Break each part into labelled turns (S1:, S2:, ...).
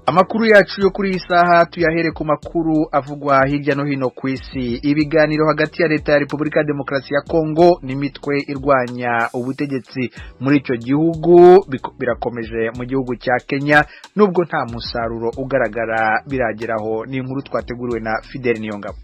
S1: Amakuru yacu yo kuri iyi saha tuyahere ku makuru avugwa hirya no hino ku isi. Ibiganiro hagati ya leta ya Repubulika ya Demokarasi ya Kongo n'imitwe irwanya ubutegetsi muri icyo gihugu birakomeje mu gihugu cya Kenya, nubwo nta musaruro ugaragara birageraho. Ni inkuru twateguriwe na Fidel Niyongabo.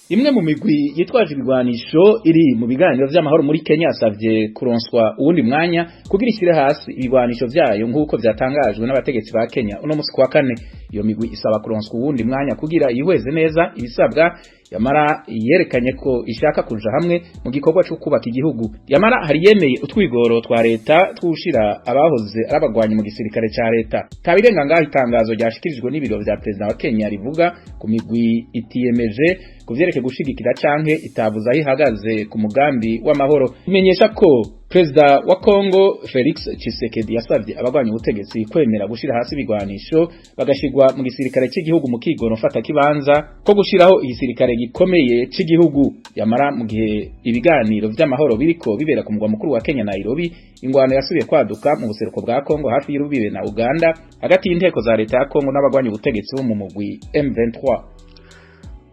S2: Imwe mu migwi yitwaje ibigwanisho iri mu biganiro vy'amahoro muri Kenya yasavye kuronswa uwundi mwanya kugira ishyire hasi ibigwanisho vyayo, nk'uko vyatangajwe n'abategetsi ba Kenya uno musi kuwa kane. Iyo migwi isaba kuronswa uwundi mwanya kugira yihweze neza ibisabwa, yamara yerekanye ko ishaka kuja hamwe mu gikorwa cyo kubaka igihugu. Yamara hari yemeye utwigoro twa leta twushira abahoze ari abagwanyi mu gisirikare ca leta. Tabirenga ngaho itangazo ryashikirijwe n'ibiro vya perezida wa Kenya rivuga ku migwi itiyemeje kuvyerekeye gushigikira canke itavuza aho ihagaze ku mugambi w'amahoro. Imenyesha ko perezida wa Kongo Felix Tshisekedi yasavye abagwanya ubutegetsi kwemera gushira hasi ibigwanisho bagashirwa mu gisirikare cy'igihugu mu kigoro mfata kibanza ko gushiraho igisirikare gikomeye cy'igihugu. Yamara mu gihe ibiganiro vy'amahoro biriko bibera ku mugwa mukuru wa Kenya, Nairobi, ingwano yasubiye kwaduka mu buseruko bwa Kongo hafi y'urubibe na Uganda hagati y'inteko za leta ya Kongo n'abagwanya ubutegetsi bo mu mugwi M23.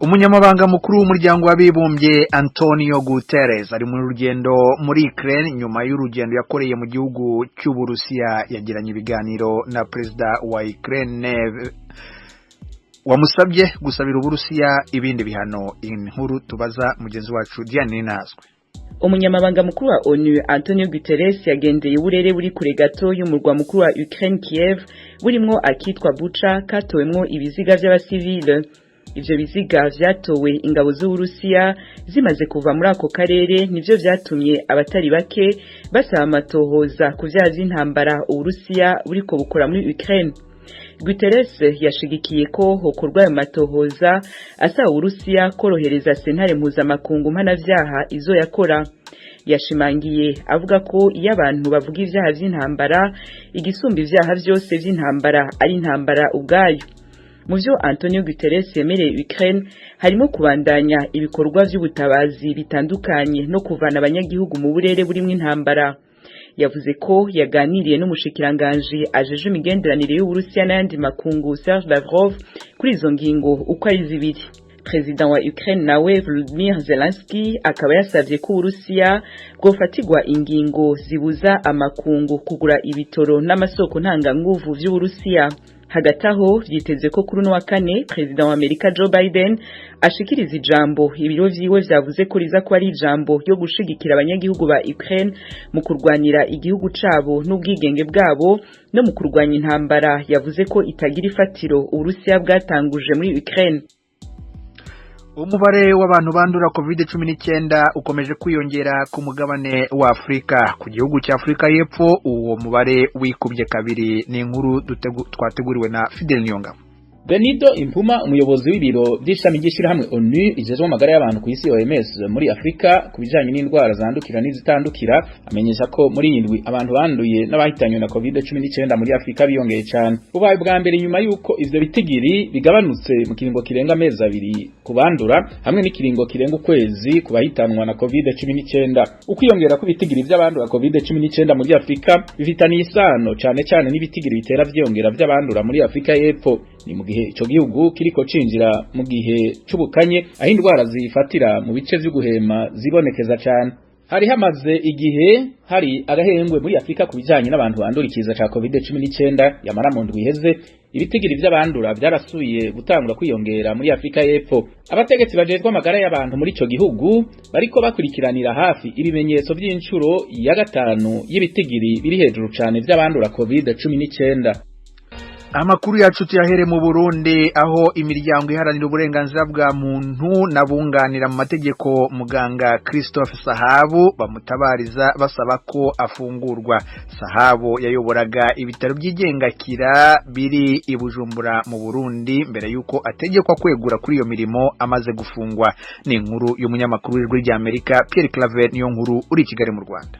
S1: Umunyamabanga mukuru w'umuryango w'abibumbye Antonio Guterres ari mu rugendo muri Ukraine nyuma y'urugendo yakoreye mu gihugu cy'Uburusiya. Yagiranye ibiganiro na perezida wa Ukraine wamusabye gusabira Uburusiya ibindi bihano. Inkuru tubaza mugenzi wacu Diane Ninazwe.
S3: Umunyamabanga mukuru wa ONU Antonio Guterres yagendeye uburere buri kure gato y'umurwa mukuru wa Ukraine, Kiev, burimwo akitwa Bucha katowemwo ibiziga vy'abasivile. Ivyo biziga vyatowe ingabo z'Uburusiya zimaze kuva muri ako karere, nivyo vyatumye abatari bake basaba amatohoza ku vyaha vy'intambara Uburusiya buriko bukora muri Ukraine. Guterres yashigikiye ko hokorwa ayo matohoza, asaba Uburusiya korohereza sentare mpuzamakungu mpanavyaha izoyakora. Yashimangiye avuga ko iyo abantu bavuga ivyaha vy'intambara, igisumba ivyaha vyose vy'intambara ari intambara ubwayo. Mu vyo Antonio Guterres yemereye Ukraine harimo kubandanya ibikorwa vy'ubutabazi bitandukanye no kuvana abanyagihugu mu burere burimwo intambara. Yavuze ko yaganiriye n'umushikiranganji ajeje imigenderanire y'Uburusiya n'ayandi makungu, Serge Lavrov, kuri izo ngingo uko ari zibiri. Perezida wa Ukraine nawe Volodymyr Zelensky akaba yasavye ko Uburusiya bwofatirwa ingingo zibuza amakungu kugura ibitoro n'amasoko ntanganguvu vy'Uburusiya. Hagati aho, vyiteze ko kuri uno wa kane perezida wa Amerika Joe Biden ashikiriza ijambo. Ibiro vyiwe vyavuze ko riza kuba ari ijambo ryo gushigikira abanyagihugu ba Ukraine mu kurwanira igihugu cabo n'ubwigenge bwabo no mu kurwanya intambara yavuze ko itagira ifatiro Uburusiya bwatanguje muri Ukraine.
S1: Umubare w'abantu bandura COVID-19 ukomeje kwiyongera ku mugabane wa Afurika. Ku gihugu cya Afurika y'Epfo uwo mubare wikubye kabiri. Ni inkuru twateguriwe na Fidel Niyongabo.
S2: Benido Impuma, umuyobozi w'ibiro by'ishami ry'ishirahamwe ONU rijejwe amagara y'abantu ku isi, OMS, muri Afrika ku bijanye n'indwara zandukira n'izitandukira, amenyesha ko muri iyi ndwi abantu banduye n'abahitanywe na COVID-19 muri Afrika biyongeye cyane. Bubaye bwa mbere nyuma y'uko ivyo bitigiri bigabanutse mu kiringo kirenga amezi 2 ku bandura hamwe n'ikiringo kirenga ukwezi ku bahitanwa na COVID-19. Ukwiyongera kw'ibitigiri vy'abandura COVID-19 muri Afrika bifitaniye isano cane cane n'ibitigiri bitera vyiyongera vy'abandura muri Afrika y'Epfo. Ni mu gihe ico gihugu kiriko cinjira mu gihe c'ubukanye, aho indwara zifatira mu bice vy'uguhema zibonekeza cane. Hari hamaze igihe hari agahengwe muri Afrika ku bijanye n'abantu bandura ikiza ca COVID-19, yamara mu ndwi iheze ibitigiri vy'abandura vyarasubiye gutangura kwiyongera muri Afrika y'Epfo. Abategetsi bajejwe amagara y'abantu muri ico gihugu bariko bakurikiranira hafi ibimenyetso vy'incuro ya gatanu y'ibitigiri biri hejuru cane vy'abandura COVID-19.
S1: Amakuru yacu tuyahere mu Burundi, aho imiryango iharanira uburenganzira bwa muntu n'abunganira mu mategeko muganga Christophe Sahabu bamutabariza basaba ko afungurwa. Sahabu yayoboraga ibitaro byigenga Kira biri i Bujumbura mu Burundi mbere yuko ategekwa kwegura kuri iyo mirimo amaze gufungwa. Ni inkuru y'umunyamakuru w'Ijwi ry'Amerika Pierre Claver niyo nkuru uri i Kigali mu Rwanda.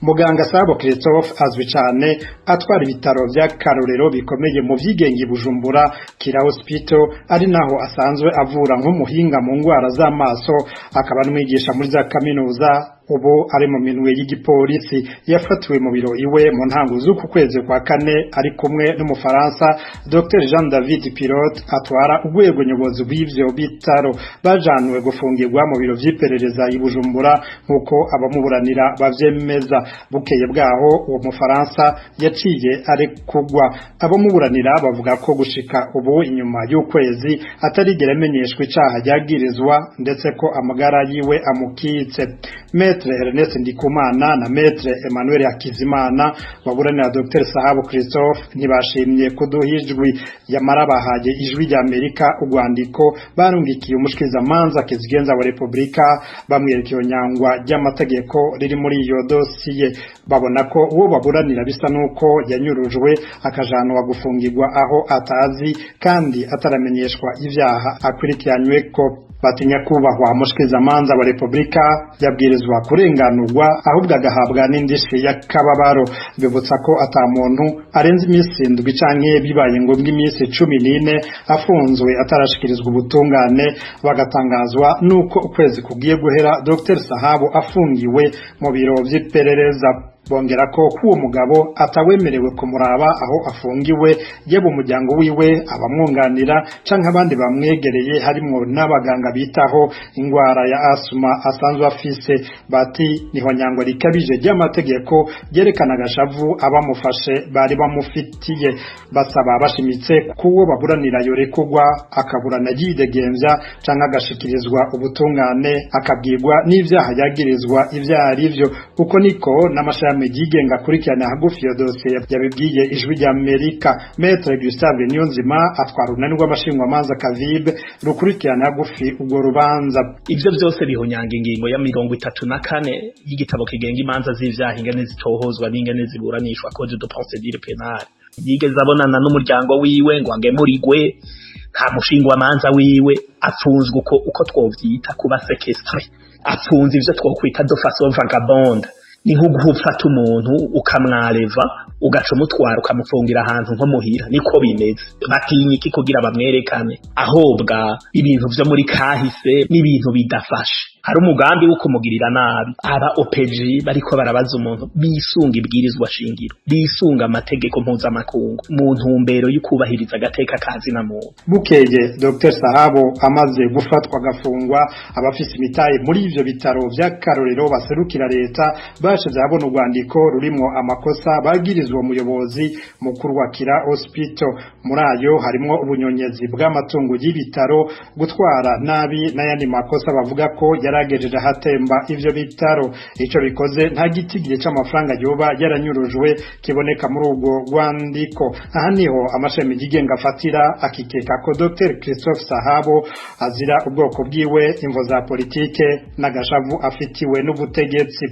S4: Muganga Sabo Christophe azwi cyane atwara ibitaro by'akarorero bikomeye mu vyigenge Bujumbura, Kira Hospital, ari naho asanzwe avura nk'umuhinga mu ngwara z'amaso, akaba n'umwigisha muri za kaminuza. Ubu ari mu minwe y'igipolisi. Yafatiwe mu biro iwe mu ntango z'uku kwezi kwa kane ari kumwe n'umufaransa Dr Jean David Pilote atwara urwego nyobozi bw'ivyo bitaro. Bajanwe gufungirwa mu biro vy'iperereza i Bujumbura nk'uko abamuburanira bavyemeza. Bukeye bwaho uwo mufaransa yaciye arekugwa. Abamuburanira bavuga ko gushika ubu inyuma y'ukwezi atarigera amenyeshwa icaha yagirizwa, ndetse ko amagara yiwe amukitse. Maître Ernest Ndikumana na Maître Emmanuel Hakizimana baburanira Dr Sahabu Christophe ntibashimye kuduha ijwi, yamara bahaye Ijwi rya Amerika urwandiko barungikiye umushikirizamanza kizigenza wa Republika, bamwereka iyo nyangwa ry'amategeko riri muri iyo dosiye. Babona ko uwo baburanira bisa nuko yanyurujwe akajanwa gufungirwa aho atazi kandi ataramenyeshwa ivyaha akurikiranywe ko. Batinya kubahwa mushikirizamanza wa Republika yabwirizwa kurenganurwa, ahubwo agahabwa n'indishi y'akababaro. Bibutsa ko ata muntu arenze iminsi 7 canke bibaye ngombwa iminsi 14 afunzwe atarashikirizwa ubutungane. Bagatangazwa nuko ukwezi kugiye guhera Dr Sahabu afungiwe mu biro vy'iperereza. Bongera ko k'uwo mugabo atawemerewe kumuraba aho afungiwe, yaba umuryango wiwe, abamwunganira canke abandi bamwegereye, harimwo n'abaganga bitaho ingwara ya asuma asanzwe afise. Bati niho nyangwa rikabije ry'amategeko ryerekana agashavu abamufashe bari bamufitiye. Basaba bashimitse k'uwo baburanira yorekugwa akaburana yidegemvya canke agashikirizwa ubutungane, akabwirwa n'ivyaha yagirizwa ivyo arivyo, kuko niko n'amashami yigenga akurikirana hagufi iyo dosiye yabibwiye Ijwi rya Amerika. Maître Gustave Niyonzima atwara urunani rw'abashingwamanza Kavibe rukurikirana hagufi urwo rubanza.
S5: Ivyo vyose bihonyanga ingingo ya 34 y'igitabo kigenga imanza z'ivyaha, ingene zitohozwa n'ingene ziburanishwa, code de procédure pénale. Yigeze abonana n'umuryango wiwe ngo angemurigwe? Nta mushingwamanza wiwe. Afunzwe uko twovyita kuba séquestré, afunze ivyo twokwita de façon vagabonde. Ni nko gufata umuntu ukamwareva, ugaca umutwara ukamufungira ahantu nko muhira, niko bimeze. Batinya iki kugira bamwerekane? Ahobwa ibintu vyo muri kahise n'ibintu bidafashe. Hari umugambi wo kumugirira nabi. Aba OPJ bariko barabaza umuntu bisunga ibwirizwa shingiro, bisunga amategeko mpuzamakungu, mu ntumbero y'ukubahiriza agateka kazi na muntu.
S4: Bukeye Dr Sahabo amaze gufatwa agafungwa, abafise imitahe muri ivyo bitaro vy'akarorero baserukira leta bashize ahabona urwandiko rurimwo amakosa bagirizwa umuyobozi mukuru wa Kira Hospital. Muri ayo harimwo ubunyonyezi bw'amatungo y'ibitaro, gutwara nabi n'ayandi makosa bavuga ko yaragejeje ahatemba ivyo bitaro. Ico bikoze, nta gitigiri c'amafaranga yoba yaranyurujwe kiboneka muri urwo rwandiko. Aha niho amashami yigenga afatira akikeka ko Dr Christophe Sahabo azira ubwoko bwiwe, imvo za politike n'agashavu afitiwe n'ubutegetsi.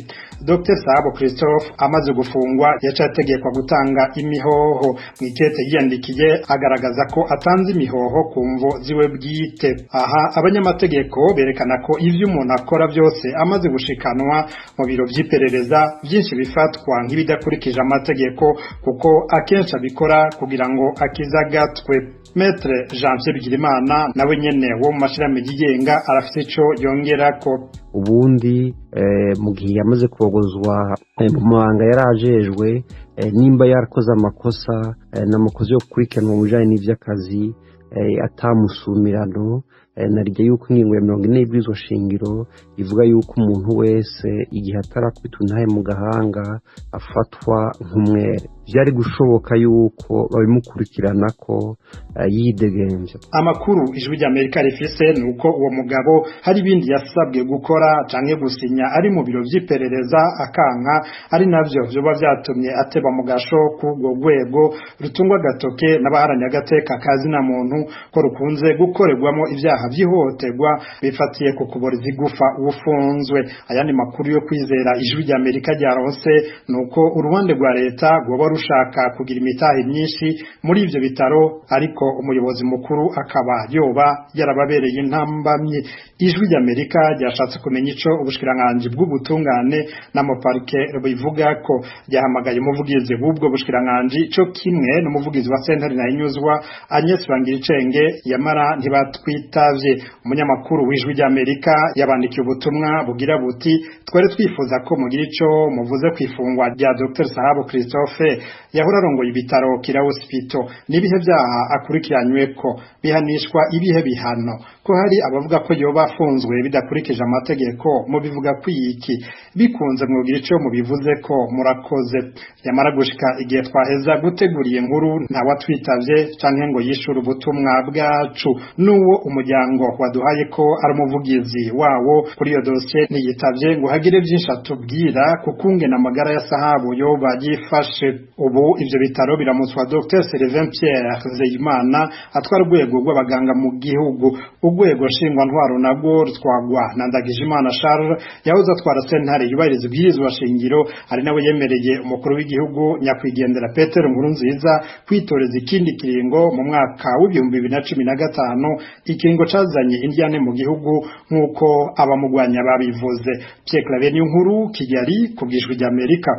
S4: Dr Sahabo Christophe amaze gufungwa yaciye ategekwa gutanga imihoho. Mw'ikete yiyandikiye agaragaza ko atanze imihoho ku mvo ziwe bwite. Aha abanyamategeko berekana ko ivyo umuntu akora byose amaze gushikanwa mu biro vy'iperereza byinshi bifatwa nk'ibidakurikije amategeko, kuko akenshi abikora kugira ngo akize agatwe. Maître Jean Pierre Bigirimana nawe nyene wo mu mashirahamwe yigenga arafise ico yongerako.
S6: Ubundi mu gihe yamaze kogozwa mu mabanga yari ajejwe, nimba yarakoze amakosa n'amakosa yo gukurikiranwa mu bijanye n'ivy'akazi atamusumirano, narirya yuko ingingo ya 40 y'ibwirizwa shingiro ivuga yuko umuntu wese igihe atarakubita intahe mu gahanga afatwa nk'umwere, vyari gushoboka yuko babimukurikirana ko yidegemvya.
S4: Amakuru Ijwi ry'Amerika rifise ni uko uwo mugabo hari ibindi yasabwe gukora canke gusinya ari mu biro vy'iperereza akanka, ari navyo vyoba vyatumye ateba mu gasho k'urwo rwego rutungwa agatoke n'abaharanya agateka kazina muntu ko rukunze gukorerwamo ivyaha vy'ihohoterwa bifatiye ku kubora igufa ufunzwe. Ayandi makuru yo kwizera Ijwi ry'Amerika ryaronse ni uko uruhande rwa leta rwoba rushaka kugira imitahe myinshi muri ivyo bitaro, ariko umuyobozi mukuru akaba yoba yarababereye intambamyi. Ijwi ry'Amerika ryashatse kumenya ico ubushikiranganji bw'ubutungane n'amaparike bivuga ko ryahamagaye umuvugizi w'ubwo bushikiranganji co kimwe n'umuvugizi wa sentare Ntahinyuzwa Agnes Bangiricenge, yamara ntibatwitavye. Umunyamakuru w'Ijwi ry'Amerika yabandikiye ubutumwa bugira buti: "Twari twifuza ko mugira ico muvuze ku ifungwa rya Dr Sahabo Christophe yahora arongoye ibitaro Kira Hospital. N'ibihe vyaha akurikiranyweko? Bihanishwa ibihe bihano? Ko hari abavuga ko yoba afunzwe bidakurikije amategeko, mubivuga kwiki? Bikunze mwogira ico mubivuze ko, murakoze." Yamara gushika igihe twaheza gutegura iyi nkuru, ntawatwitavye canke ngo yishure ubutumwa bwacu. N'uwo umuryango waduhaye ko ari umuvugizi wawo kuri iyo dosiye ntiyitavye ngo hagire vyinshi atubwira kukungena amagara ya Sahabu yoba yifashe. Ubu ivyo bitaro biramutswa Dr Sylvain Pierre Nzeyimana atwara urwego rw'abaganga mu gihugu. Urwego ntwaro nabwo rutwagwa na Ndagijimana Charles yahoze atwara sentare yubahiriza ibwirizwa shingiro, ari nawe yemereye umukuru w'igihugu nyakwigendera Petero Nkurunziza kwitoreza ikindi kiringo mu mwaka w'2015, ikiringo cazanye indyane mu gihugu nk'uko abamugwanya babivuze. Pierre Claver Niyonkuru, Kigali, ku bw'Ijwi ry'Amerika.